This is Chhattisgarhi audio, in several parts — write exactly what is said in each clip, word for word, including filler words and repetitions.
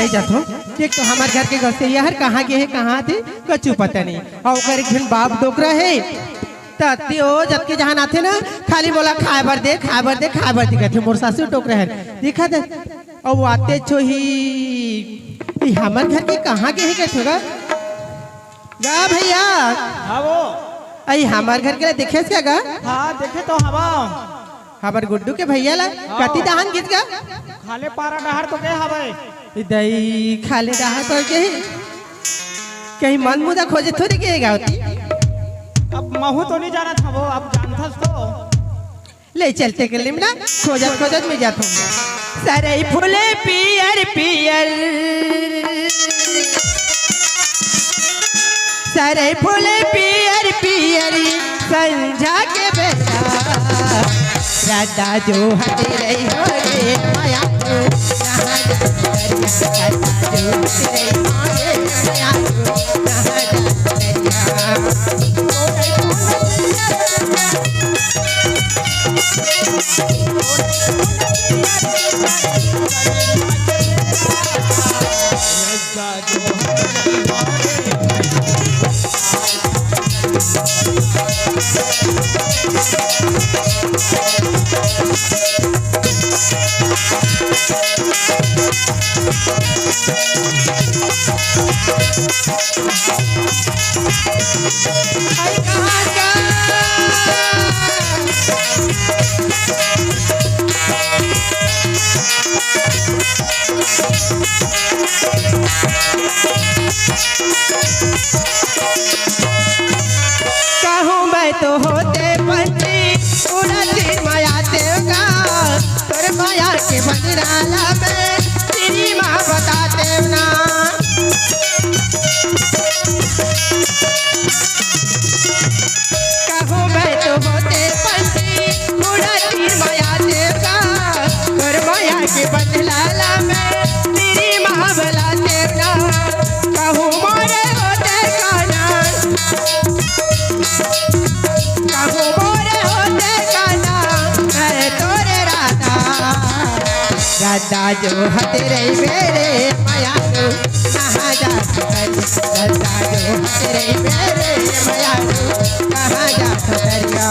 जाथों। एक तो हमर घर के गौसैया हर कहाँ गे हे, कहाँ आथे, कछु पता नहीं। अउ ओकर एक झन बाप डोकरा हे, त ते ओ जतके जहान आथे ना, खाली मोला खाए बर दे, खाए बर दे, खाए बर दे कथे मोर सासू डोकरा हर। देखा दे, अउ आते छो ही, ई हमर घर के कहाँ गे हे कथे गा? गा भैया। हाँ वो। अई हमर घर के ला देखेस का गा? हाँ, देखे तो हवा। हमर गुड्डू के भैया ला हाँ। कति दहान गिस गा? खाले पारा डहर तो के हवय? ई दई खाले डहर तो के ही। कहीं मन मुदा खोजे थोड़ी के गा होती। अब महू तो नहीं जाना था वो, अब जानथस तो। ले चलते के लिमला खोजत खोजत में जात हूँ। सरई फूले पियर पियर, सरई फूले पियर पियर, संझा के बेरा। राधा जो हटे रही हो रे माया तू, कहाँ जा करिया, राधा जो हटे रही हो रे माया तू, कहाँ जा करिया। कहूँ मैं तो होते पंछी, उड़त दिन माया देवगा, तोर माया के बंदनाला में, तेरी माँ बता देवना। कहूँ मैं तो होते पंछी, उड़त दिन माया देवगा, तोर माया के बंदनाला में, तेरी माँ बला देवना। कहूँ मोरे होते काना, कहूँ मोरे होते काना, मैं तोरे राधा। राधा जो हते रही मेरे मयारू, कहाँ जा सफरिया। राधा जो हते रही मेरे मयारू, कहाँ जा सफरिया।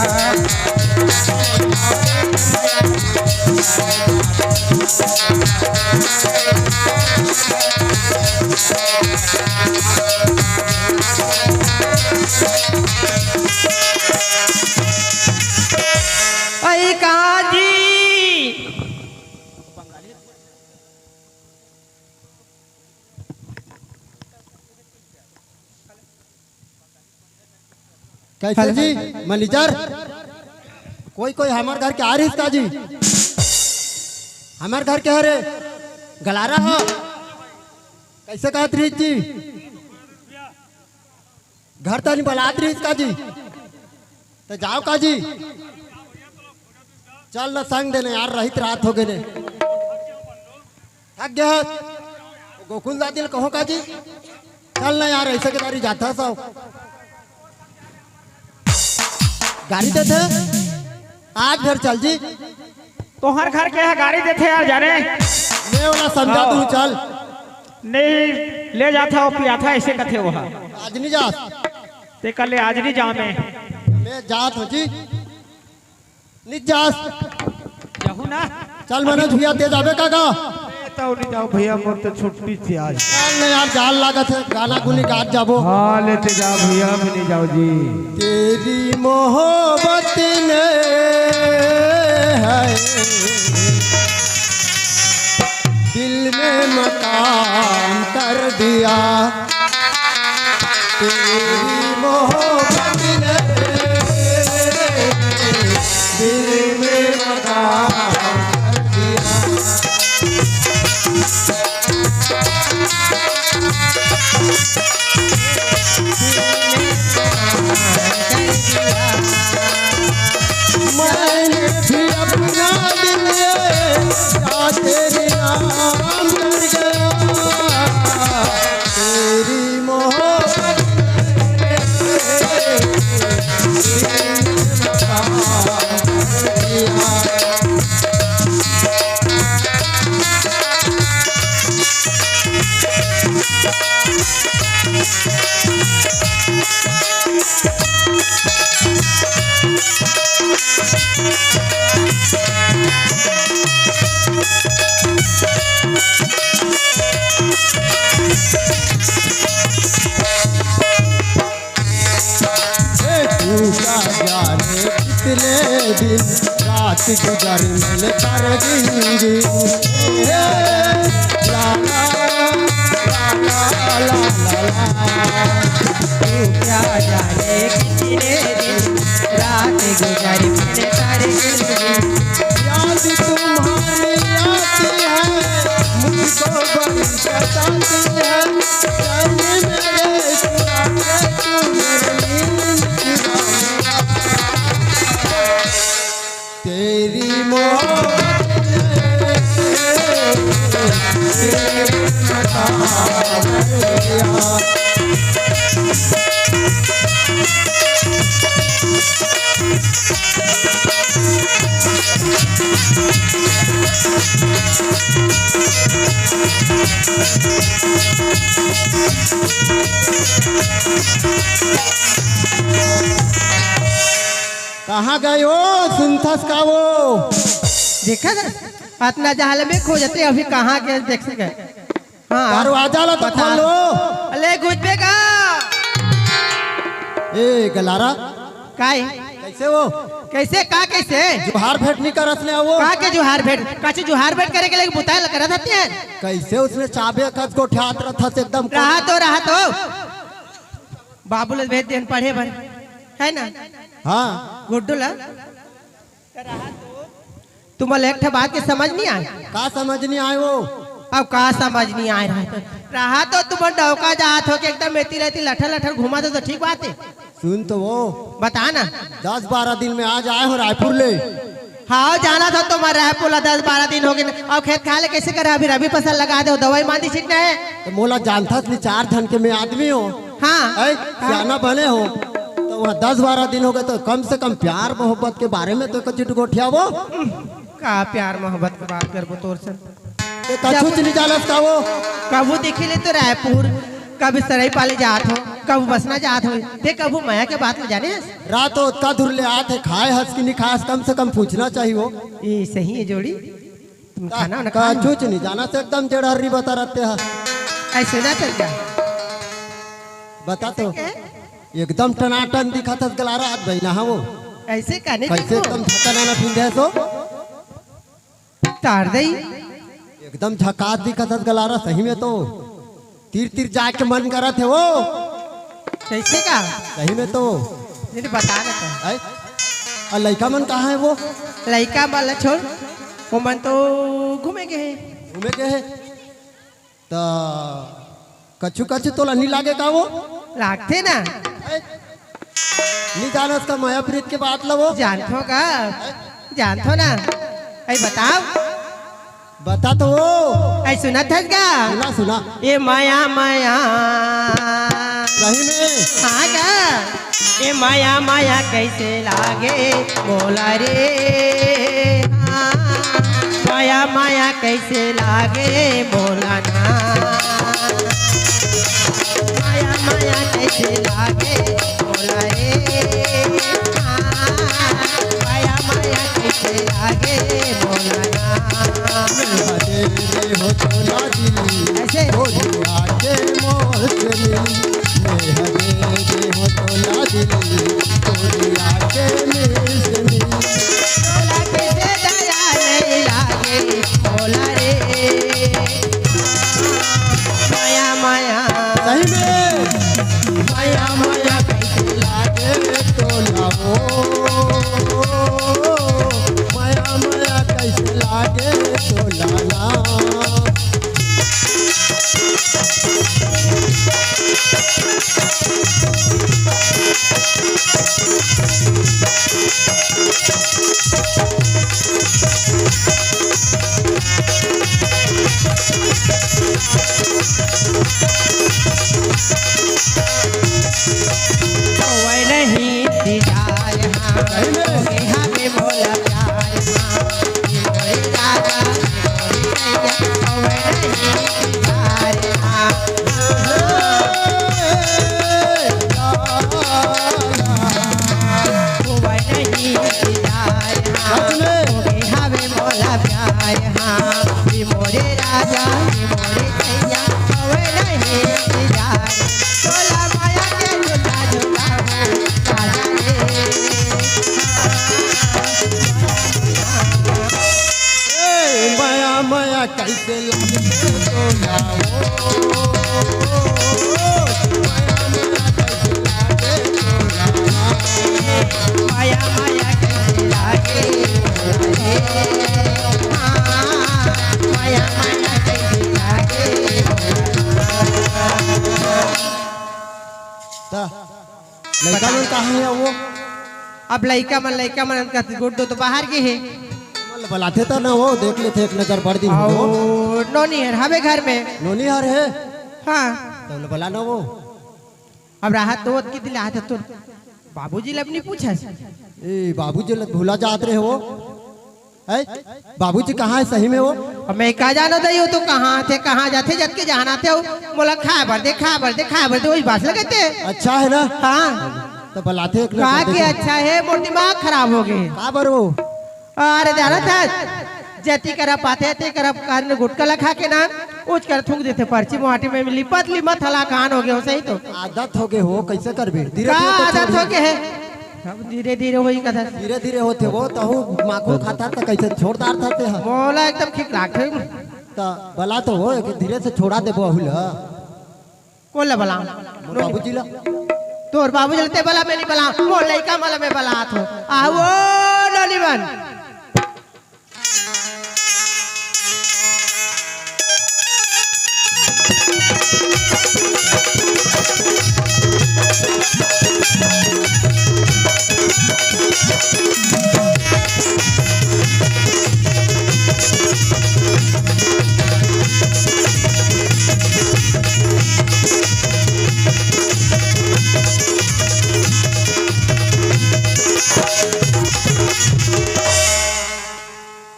अई काजी। कैसे जी? मैनेजर, कोई कोई हमर घर के आ रहिस का जी? हमर घर के हरे गलारा हो। कैसे कहत रहिस जी? घर तनी बलात रहिस का जी? त जाव का जी? चल न संग देने यार, रहित रात हो गए ने। थक गए हस? गोकुल दादी ल कहो का जी? चल न यार, ऐसे के दारी जाता सब। गाड़ी देथे, आज घर चल जी। तोहर घर के ह गाड़ी देथे यार जाने। मैं वाला समझा हाँ। तू चल। नहीं, ले जाथा, वो पियाथा, ऐसे कथे वो ह। आज नहीं जास। ते कल ले आज नहीं जामे। मैं जात हो जी। निजास। जाहू ना। चल मनोज भैया, ते जाबे का गा? ए, तो नहीं जाओ भैया, मोर तो छुट्टी थी आज। चल ना यार, जाल लागत है, गाना गुनी गात जाबो। हाँ, लेते जाओ भैया, मैं नहीं जाओ जी। तेरी मोहब्बत ने है दिल में मकान कर दिया। तेरी मोहब्बत ने दिल में मकान कर दिया। मैंने भी अपना दिल तेरे नाम कर गया। तेरी मोहब्बत ए, तू का जाने कितने दिन रात गुजारी मैंने कर जिंदगी। ए, ला, ला, ला, ला। तू क्या जाने कितने दिन रात गुजारी मैंने कर जिंदगी। याद तुम्हारी आती है, मुझको बड़ी सताती है। जाने मेरे सुहाने, तू मेरी नींद चुरा लिया। तेरी मोहब्बत ने तेरे मकान दिया। कहाँ गए हो? सुनथस का वो? देखा था, अतना जहाल में खोजते अभी कहाँ के देख सके। हाँ। दरवाजा ला तो बता। खोलो। अले घुसबे का? ए गलारा। काय? कैसे हो? कैसे का कैसे? जुहार भेंट नहीं करस ने वो। का के जुहार भेंट? काची जुहार भेंट करे के लगे बुताय ला करत हती है? कैसे उसने चाबे कस गोठियात रथस एकदम। रहा तो, रहा तो। बाबू ला भेज देन पढ़े बर, है ना? हाँ। गुड्डू ला। तुमन ला एक ठा बात के समझ नहीं आय? का समझ नहीं आय वो? अब का समझ नहीं आय रहा तो? रहा तो तुमन डौका जात हो के एकदम एती रहती लठर लठर घूमत हो तो ठीक बात है। सुन तो वो। बता ना। दस बारह दिन में आज आए हो रायपुर ले। हाँ, जाना था तुम्हारे रायपुर ला, दस बारह दिन हो गए। अब खेत खाए ले कैसे करे? अभी रबी फसल लगा दे, दवाई मांदी छिटना है। तो मोला जानथस नहीं, चार धन के मैं आदमी हो। हाँ। ऐ, हाँ। सियाना बने हो। तो वहाँ दस बारह दिन हो गए, तो कम से कम प्यार मोहब्बत के बारे में तो कुछ गोठिया वो। का प्यार मोहब्बत के बात करबो तोर से? ते कछु जब नहीं जानस का वो? कभू देखे ले तो रायपुर, कभी सरई पाले जात हो, कभू बसना जात हो, ते कभू मया के बात ल जाने हस? रात ओतका धुर ले आत हे, खाए हस कि नहीं खास, कम से कम पूछना चाहिए वो। ये सही है जोड़ी। तुम का-, खाना वाना खा लो। कछु नहीं जानस, एकदम जेड़हर्री बता रहते हैं। ऐसे ना कर क्या? बता तो। कैसे के? एकदम टनाटन दिखत हस गलारा आज बहिना, हाँ वो। ऐसे का नहीं कैसे देखो? एकदम झटनाना फिंदे सो? तार दई। एकदम झकास दिखत हस गलारा, सही में तो। तीर तीर जाए के मन करत हे वो। कैसे का? सही में तो। नहीं, बता ना तो। आय? आ लइका मन कहाँ हे वो? लइका मन ला छोड़, वो मन तो घूमे गए हे। घूमे गए हे? त कछु कछु तोला नहीं लागे का वो? लागथे ना। ए, नहीं जानस का मया प्रीत के बात ला वो? जानथो का? जानथो ना। ऐ बताओ। बता तो वो। ऐ सुनत हस का? सुना, सुना। ए मया, मया। सही में? हाँ का? ए मया, मया कैसे लागे मोला रे। हाँ। मया, मया कैसे लागे मोला ना। मया, मया कैसे लागे मोला रे। हाँ। मया, मया कैसे लागे मोला ना। मेरा दे दे हो तोला दिल, ऐसे। गोरिया के मोर से मिल। मेरा दे दे हो तोला दिल, गोरिया के मिल से मिल। तोला कैसे दया नहीं लागे मोला रे। मया, मया। सही में। मया, मया कैसे लागे तोला वो। मया, मया कैसे लागे तोला ना। होवय नहीं दीदार हाँ, सही में। होगे हमें मोला प्यार हाँ, ये मोरे राजा, ये मोरे भैया, होवय नहीं दीदार हाँ। होवय नहीं दीदार कैसे लगते तोला हो, माया माया कैसे लागे तोला। माया माया कैसे लागे तोला। हाँ, माया माया कैसे लागे तोला। त लइका मन कहाँ हे वो? अब लइका मन, लइका मन कस गुड्डो तो बाहर गे हे। मन ल बलाथे त न वो, देख लेथे एक नजर बड़ दिन हो। अउ नोनी हर हवे घर में। नोनी हर हे? हाँ। त ओला बला न वो। अब राहत तो ओतकी दिला त तोर बाबूजी ल अब नहीं पूछस। ए, बाबूजी ल भुला जात रहे हो। है? बाबूजी कहाँ हे सही में वो? अब मैं का जानो दई, वो तो कहाँ थे, कहाँ जाथे, जतके जहाँ आथे हो, मोला खाए बर दे, खाए बर दे, खाए बर दे, वही बात लगते। अच्छा हे ना? हाँ। त बलाथे एक का नजर के देखे। अच्छा हे, मोर दिमाग खराब हो गे। का बर वो? अरे जाना था, जती करा पाथे, ते करा कारन गुटका ला खा के ना, उच कर थूक देथे पर्ची मोहाटी में, लिपत लिमत हलाकान हो गे हो, सही तो। आदत हो गे हो, कैसे करबे? धीरे का धीरे तो आदत छोड़। हो गे हे? अब धीरे धीरे वही कथा। धीरे धीरे होथे वो, तहू माखुर खाता त कैसे छोड़ डारथा ते ह? मोला एकदम ठीक लागथे। त बला तो वो, एक धीरे से छोड़ा देबो अहू ल। कोन ल बला? मोर बाबूजी ल। तोर बाबूजी ल ते बला, मैं नहीं बला। मोर लइका मन ल मैं बलात हो। आ वो नोनी मन।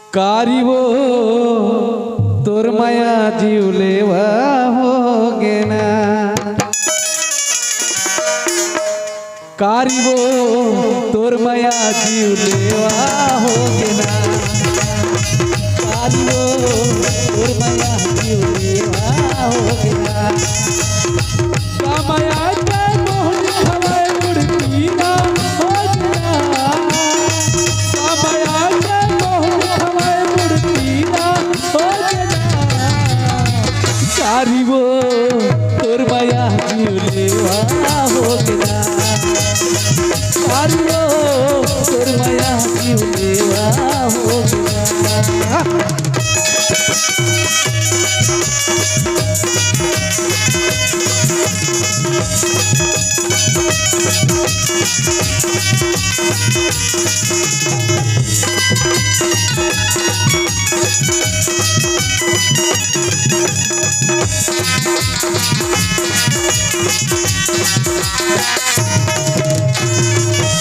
कारी वो तोर मया जीव लेवा हो गे ना। कारी वो तोर मया जीव लेवा हो गे ना। कारी वो तोर मया जीव लेवा हो गे ना। का मया के मोहनी हवय मुड़की ना हो गे ना। का मया के मोहनी हवय मुड़की ना हो गे ना। कारी वो तोर मया जीव लेवा हो गे ना। कारी वो तोर मया जीव लेवा हो गे ना।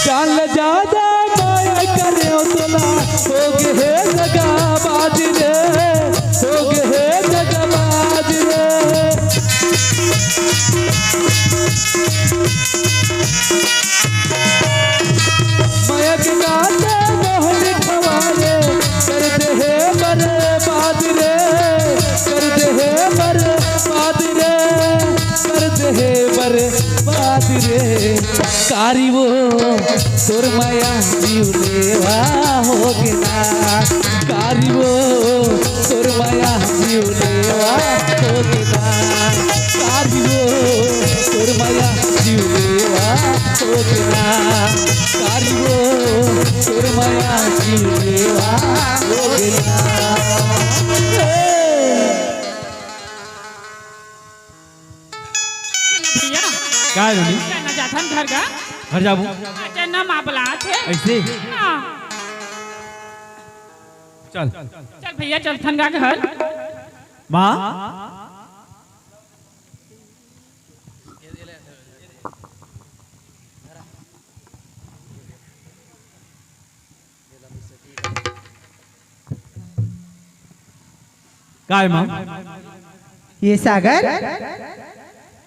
जान ले ज्यादा माया करे तोला, हो गे हे दगाबाज रे, हो गे हे दगाबाज रे। मयक गाते मोहन खवाले, कर दे हे बर्बाद रे, कर दे हे बर्बाद रे, कर दे हे बर्बाद रे। कारी वो तोर मया जीव लेवा हो गे ना। कारी वो तोर मया जीव लेवा हो गे ना। कारी वो तोर मया जीव लेवा हो गे ना। कारी वो तोर मया जीव लेवा हो गे ना। ए! भैया, का है नोनी? चल ना जाथन घर का। घर जाबू? हाँ, चल ना, माँ बुलात हे। ऐसे? हाँ। चल। चल भैया, चलथन का घर। माँ? काय माँ? ये सागर?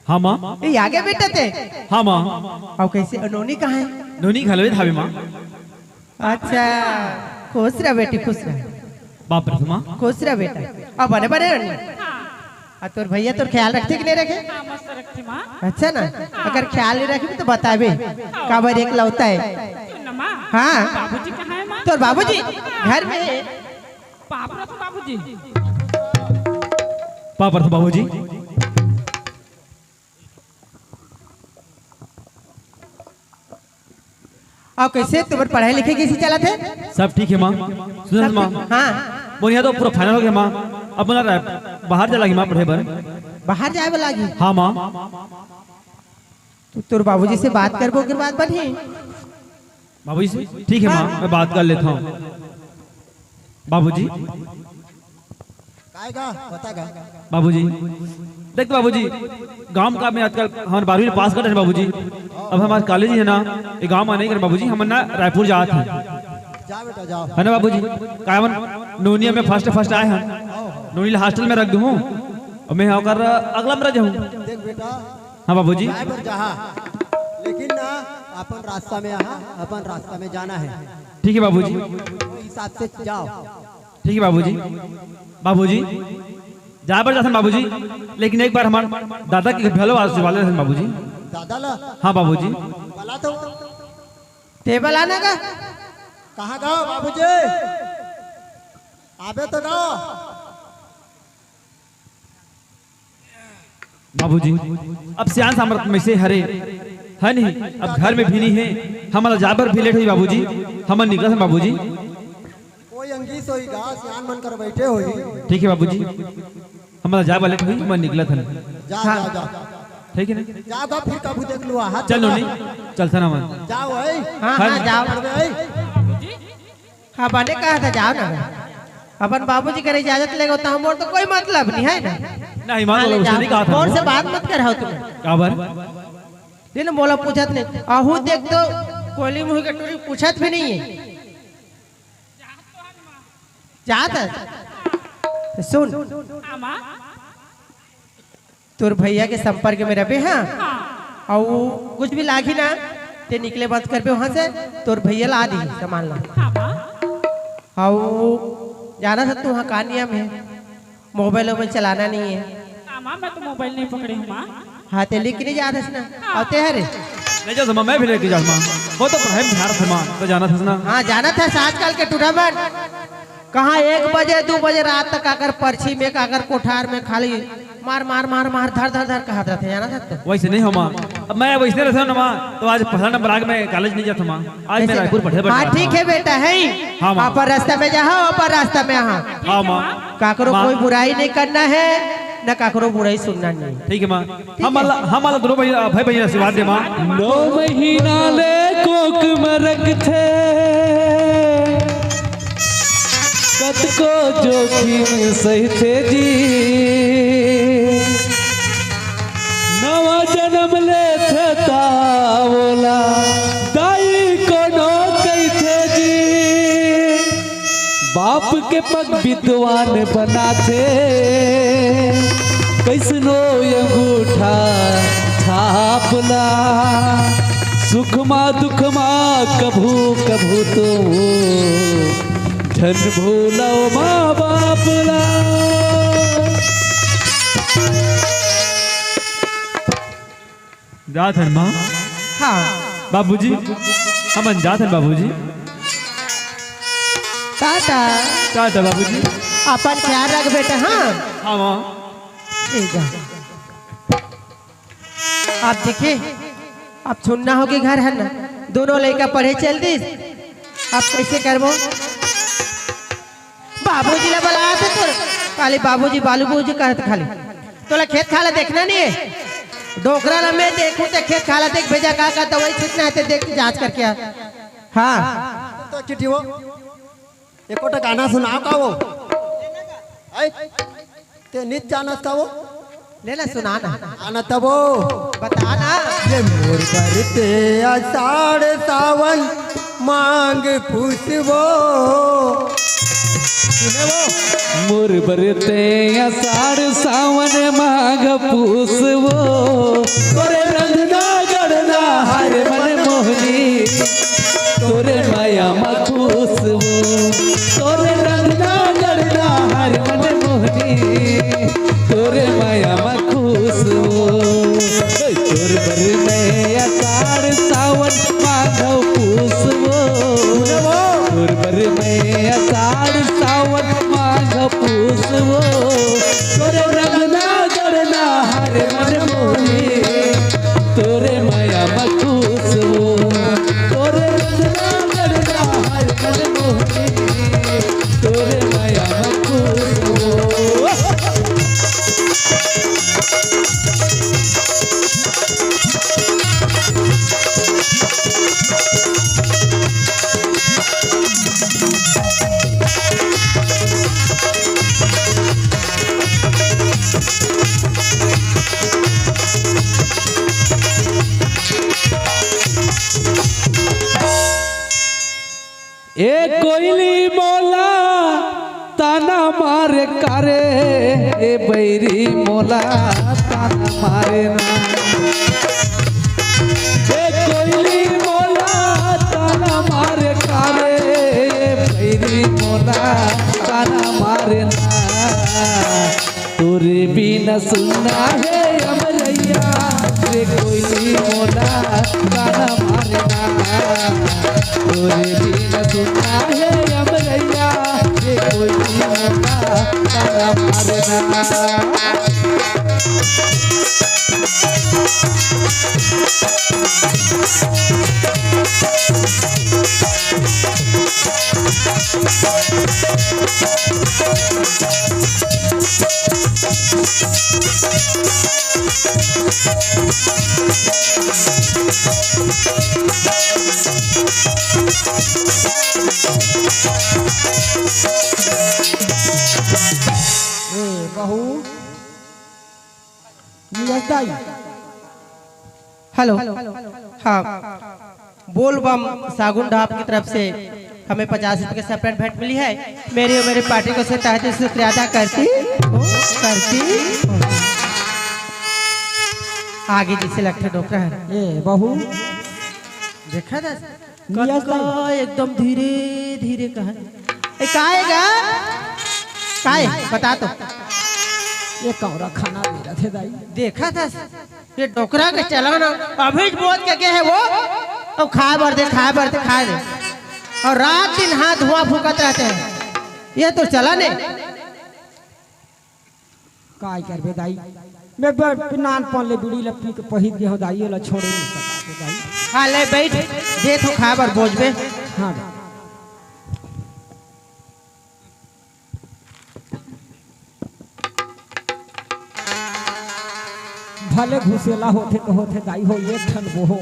हाँ माँ। ये आगे बेटा ते? हाँ माँ। अउ कैसे, नोनी कहाँ है? नोनी घलवे धावे माँ। अच्छा, खुश रह बेटी, खुश रह। बाप रे माँ। खुश रह बेटा। अब बने बने रहनी। आ तोर भैया तोर ख्याल रखथे कि नहीं रखे? हाँ, मस्त रखथे माँ। अच्छा ना, अगर ख्याल नहीं रखबे तो बताबे, काबर एकलौता है। सुन ना माँ, हाँ। बाबूजी कहाँ है माँ? तोर बाबूजी घर में है। बाप रे, तो बाबूजी। पाँव परथों बाबूजी। अउ कइसे तुम्हर पढ़ाई लिखाई कइसे चलत हे? सब ठीक हे माँ। सुन सब माँ। ठीक? हाँ। मोर यहाँ तो पूरा final हो गे माँ। अब मोला बाहर जाय लागही माँ पढ़े बर। बाहर जाय बर लागही? हाँ माँ। तो तोर बाबूजी से बात करबो, ओकर बाद बनही। बाबूजी से? ठीक हे माँ, हाँ। मैं बात कर लेथंव। बाबूजी। काय गा? बता गा। बाबूजी, देख तो बाबूजी, गांव का में आजकल हमन बारहवीं पास कर डरे बाबूजी। अब हमार college हे ना, ये गांव में नइ करे बाबूजी, हमन ना रायपुर जात हन। जा बेटा, जाओ। हे ना बाबूजी, काय हमन नोनिया में first, first आय हन। नोनी ला hostel में रख दूहूं अउ मैं ओकर अगला में रह जाहूं। देख बेटा, हाँ बाबूजी। जाय बर जहाँ, लेकिन ना अपन रास्ता में आहा, अपन रास्ता में जाना हे। ठीक हे बाबूजी। हिसाब से जाओ। ठीक हे बाबूजी। बाबूजी, जाय बर जाथन बाबूजी, लेकिन एक बार हमर दादा के घलो आशीर्वाद लेथन बाबूजी। दादा ला? हाँ बाबूजी। बला तो। ते बला ना गा? कहाँ गा बाबूजी? आबे तो गा। बाबूजी, अब सियान सामरथ में से हरे, हे नहीं, अब घर में भी नइ हे, हमला जाय बर भी late होही बाबूजी, हमन निकलत हन बाबूजी। कोई अंगी सोई गा, सियान मन कर बइठे होही। ठीक हे बाबूजी, हमला जाय बर late होही, हमन निकलत हन। जा, हाँ। जा, जा। ठीक हे ना? जा गा, फिर कभू देख लूहा। चल नोनी, चलथन हमन। जाओ, ए। हाँ, हाँ, हाँ। जाओ। अरे, ए। हाँ, बने कहा था, जाओ ना। अपन बाबूजी करे इजाजत लेगो, त हमर तो कोई मतलब नइ हे ना। नहीं, माँ, हाँ, ले बोलो, जाओ। सही कहा था। मोर से बात मत करहू तुमन। काबर? दिन मोला पूछत नहीं। आहू देख तो कोली मुँह के टूरी पूछत भी नइ हे। जात हे। तो सुन। हाँ, माँ। तोर भइया के संपर्क में रहिबे, हाँ? हाँ। अउ कुछ भी लागही ना, ते निकले मत करबे उहाँ से, तोर भइया ला दिही सामान ला। हाँ, माँ। अउ जानत हस तैं उहाँ का नियम हे, mobile वोबाइल चलाना नइ हे। हाँ, माँ, मैं तो mobile नइ पकड़े हँव, माँ। हाँ, ते लिख के नइ जात हस ना। हाँ। अउ ते हरे? नइ जात हँव माँ, मैं भी नइ जात हँव माँ। वो तो पढ़ाई में ध्यान रखथे माँ, तो जानत हस ना। हाँ, जानत हस आजकल के टूरा मन। कहाँ एक बजे, दू बजे रात तक काकर परछी में, काकर कोठार में खाली मार, मार, मार, मार, धर, धर, धर कहत रहिथे, जानत हस तो। वइसे नइ हँव माँ, अब मैं वइसने रहिथँव ना माँ, तो आज पहला नंबर आगे मैं college नइ जात हँव माँ, आज मैं ऐसे रायपुर पढ़े बर हाँ, जात हँव। ठीक हे बेटा, हे ही। हाँ माँ। अपन रास्ता में जाहा, अपन रास्ता में आहा। हाँ माँ। काकरो माँ। कोई बुराई नइ करना हे, ना काकरो बुराई सुनना नइ हे। ठीक हे माँ। ठीक हे। हमला, हमला दूनों भाई, भाई, भाई आशीर्वाद दे माँ। नौ महीना ले कोख में रखथे, कतको जोखिम सहिथे जी। नवा जनम लेथे त ओला दाई कोनो कहिथे जी। बाप के पग विद्वान बनाथे, कइसनो अंगूठा छाप ला। सुख मा दुख मा कभू कभू तो झन भूलव माँ बाप ला। जात हन माँ। हाँ। बाबूजी, हमन जात हन बाबूजी। टाटा। टाटा बाबूजी। अपन ख्याल रख बेटा, हाँ? हाँ माँ। ठीक हे। अब देखे, अब सुन्ना होगे घर हे ना, दूनों लइका पढ़े चल दिस, अब कइसे करबो? बाबूजी ला बलात हे तोर, खाली बाबूजी, बालू बाबूजी कहत खाली। तोला खेत खार ला देखना नइ हे? डोकरा ला मैं देखहूँ ते खेत खार ला देख भेजा, का का दवाई छिटना हे ते देख के जाँच करके आ। हाँ। तो चिट्ठी वो, एको ठा गाना सुनाव का वो? ऐ, ते नइ जानस का वो? ले ना, सुना ना। आना तब वो। बता ना। ये मोर बर ते आषाढ़ सावन माघ पूस वो। सुने वो। मोर बर ते आषाढ़ सावन माघ पूस वो। तोरे रंधना गढ़ना हर मन मोहनी। तोरे मया मा खुस वो। तोरे रंधना गढ़ना हर मन मोहनी। तोरे मया मा खुस वो। तोर बर मैं आषाढ़ सावन माघ पूस वो। तोर बर मैं आषाढ़ सावन माघ पूस वो। तोरे रंधना ए कोइली मोला ताना मारे कारे, ए बैरी मोला ताना मारे ना। ए कोइली मोला ताना मारे कारे, ए बैरी मोला ताना मारे ना। तोरे बिना सुन्ना हे अमरैया, रे कोइली मोला ताना मारे ना। तोरे बिना सुन्ना हे अमरैया, रे कोइली मोला ताना मारे ना। ए, बहू, नियस दाई। हेलो। हाँ, बोल बम सागुन ढाब की तरफ से हमें पचास रुपए की सेपरेट भेंट मिली है। मेरी और मेरी पार्टी को से तहे दिल से शुक्रिया अदा करती हूँ, करती हूँ। आगे जिसे लगते डोकरा है। ए, बहू। देखा था? नियस कतका दाई। एकदम धीरे, धीरे कहा। ए, का हे गा? का हे? बता तो। ये कौरा खाना दे रहे थे दाई। देखा था? ये डोकरा के चलन अभी बोध के गे हे वो, अब खाए बर दे, खाए बर दे, खाए दे। अउ रात दिन हाथ धुआं फूकत रहते हैं। ये तो चलन हे। काय करबे दाई, मैं ब-, नानपन ले बीड़ी ल पी के पहिर गे हों दाई, ओला छोड़े नइ सकत हों दाई। हाँ, ले बइठ, देथों खाए बर बोजबे। हाँ दाई। भले घुसेला होथे त होथे दाई हो, एक ठन बोहो।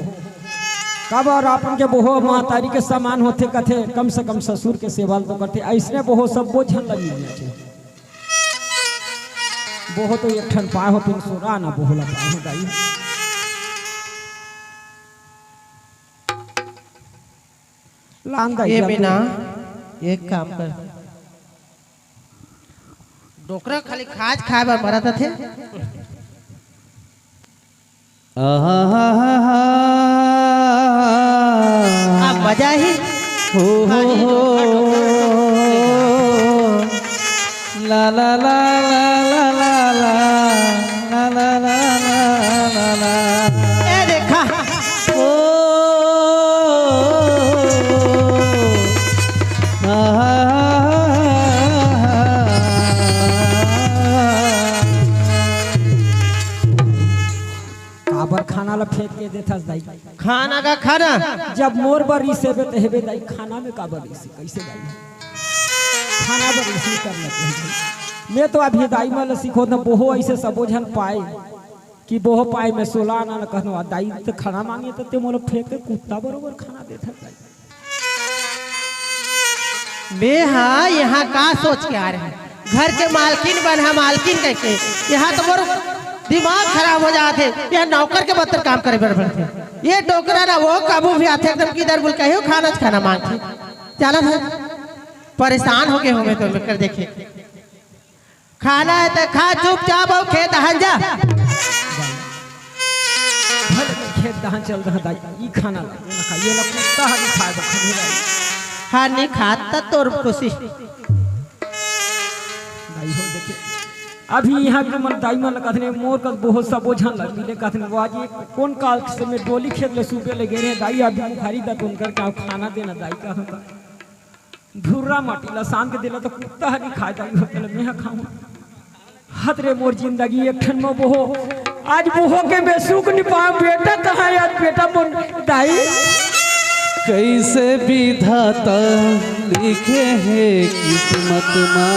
काबर अपन के बोहो महतारी के समान होथे कथे, कम से कम ससुर के सेवा ल तो करथे। अइसने बोहो सब्बो झन ल मिलना चाही। बोहो तो एक ठन पाए हो, पिन सोरा ना बोहो ला पाए हो दाई। लान दाई, ये जल्दी। बिना एक काम कर, डोकरा खाली खाज खाए बर मरत थे। आहा। अब मजा ही। हो, हो, हो। ला, ला, ला। ए देखा। ओ। आहा। काबर खाना ला फेंक के देथस दाई? खाना का खाना। जब मोर बर रिसेबे त हेबे दाई, खाना में काबर रिसे? कइसे दाई? खाना बर रिसे कर लेते हैं। मैं तो अभी दाई मन ला सिखोत हँव, बोहो अइसे सबो झन पाए कि बोहो पाए, मैं सोला आना न कहनो, आ दाई त खाना मांगे त ते मोला फेंक के कुत्ता बरोबर खाना देथस दाई। मैं हा यहाँ का सोच के आ रहे हैं, घर के मालकिन बन हा मालकिन कहिके, यहाँ तो मोर दिमाग खराब हो जात हे, यहाँ नौकर के बत्तर काम करे बर पड़थे। ये डोकरा ना वो काबू भी आथे, एकदम किधर बोल कहियो खाना च खाना मांगथे। चला था, परेशान हो गे हों मैं तो कर देखे। खाना हे त खा चुपचाप अउ खेत दहान जा। भले मैं खेत दहान चल रहा दाई, ई खाना ला, ये ना खा, ये ला कुत्ता हा नहीं खाए बखन दाई। हाँ, नहीं खात त तोर कोशिश। दाई हो देखे, अभी यहाँ के मन दाई मन ला कथने, मोर कस बोहो सबो झन ला मिले कथने, वो आज ये कौन काल से मैं डोली खेत ले सुबे ले गे रहे दाई, अभी मुखारी दा तुम करके आओ खाना देना दाई का होता। धुर्रा माटी ला शाम के देला त कुत्ता ह नहीं खाए दाई, होते ले मैं ह खाऊं। हत रे मोर जिंदगी एक ठन म बोहो, आज बोहो के बेसुख नि पाव बेटा, तहां आज बेटा मोर दाई। कइसे विधाता लिखे हे किस्मत मा,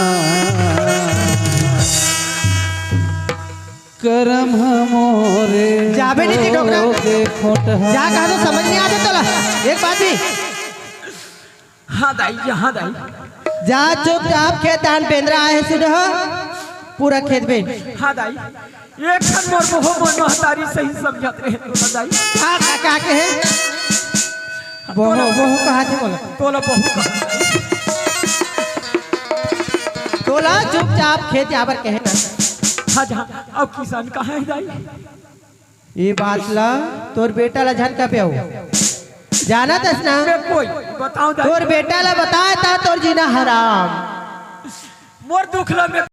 करम ह मोरे जाबे नहीं दी डोकरा। दे खोट ह। जा कहा तो समझ नहीं आते तोला। एक बात भी। हाँ दाई, हाँ दाई। जा चुपचाप खेत धान बेंदरा आहे सुन हो, पूरा खेत बे। हाँ दाई, एक ठन मोर बोहो मोर महतारी सही समझत रहे तो ना दाई। का, का, का कहे? बोहो, बोहो कहा थे बोला। तोला बोहो कहा। तोला चुपचाप खेत जाबर कहे ना। हाँ जा, अब किसान कहाँ है दाई? ये बात ला तोर बेटा ला झन कबे हो, जानत हस ना? मैं कोई बताओ दाई। तोर बेटा ला बताया था तोर जीना हराम। मोर दुख ला मैं